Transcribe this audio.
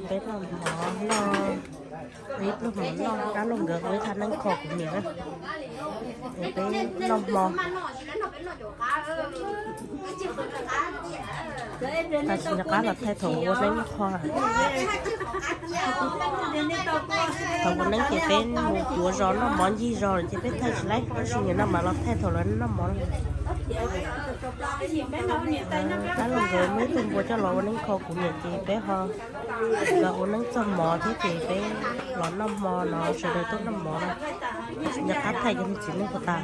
Peb noj mov noj, ib pluag mov noj, dab laug nkawd ua ib thaj neeb kho kuv niam na. Es peb noj hmo. Tam sim rov qab los thaij thaum ua neeb noj qho. Thaum ua neeb ces peb mus cuav zos noj mov ncig zos lawm ces peb thaij tsis laib, tab sis nim no mam los thaij thaum lawv noj mov. Dab laug nkawd muaj ib tug npua coj los ua neeb kho kuv niam ces peb ho los ua neeb txog mov thiab ces peb los noj hmo no sawv daws tuaj noj mov na. Tab sis nco qab thaij cov me txiv neej puas tas.